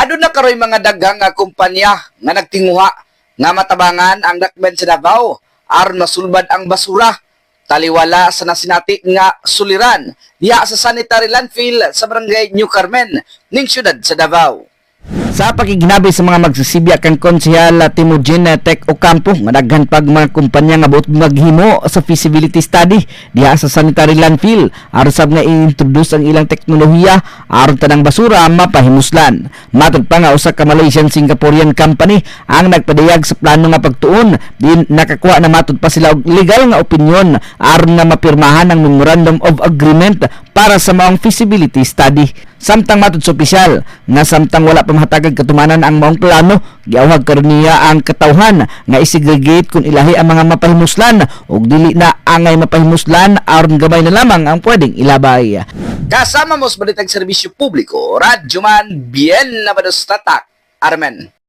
Aduna karoy mga daghang nga kumpanya nga nagtinguha nga matabangan ang Dakbayan sa Davao aron masulbad ang basura taliwala sa nasinati nga suliran diha sa sanitary landfill sa Barangay New Carmen ning syudad sa Davao. Sa pakignabi sa mga magsisibya kang Konsehal Timogene Tek Ocampo nga daghan pag mga kumpanya nga buot maghimo sa feasibility study diha sa sanitary landfill aron sab nga i-introduce ang ilang teknolohiya aron tanang basura mapahimuslan. Matod pa nga usa ka Malaysian Singaporean company ang nagpadayag sa plano nga pagtuon din nakakuha na matod pa sila og legal nga opinyon aron nga mapirmahan ang memorandum of agreement para sa maong feasibility study. Samtang matod sa opisyal nga samtang wala pa mahatagag katumanan ang maong plano, giawhag karon niya ang katawhan nga isegregate kung ilahi ang mga mapahimuslan ug dili na angay mapahimuslan aron gamay na lamang ang pwedeng ilabay. Kasama mo sa Balitang Serbisyo Publiko, Radyoman, bien na tatak, Armen.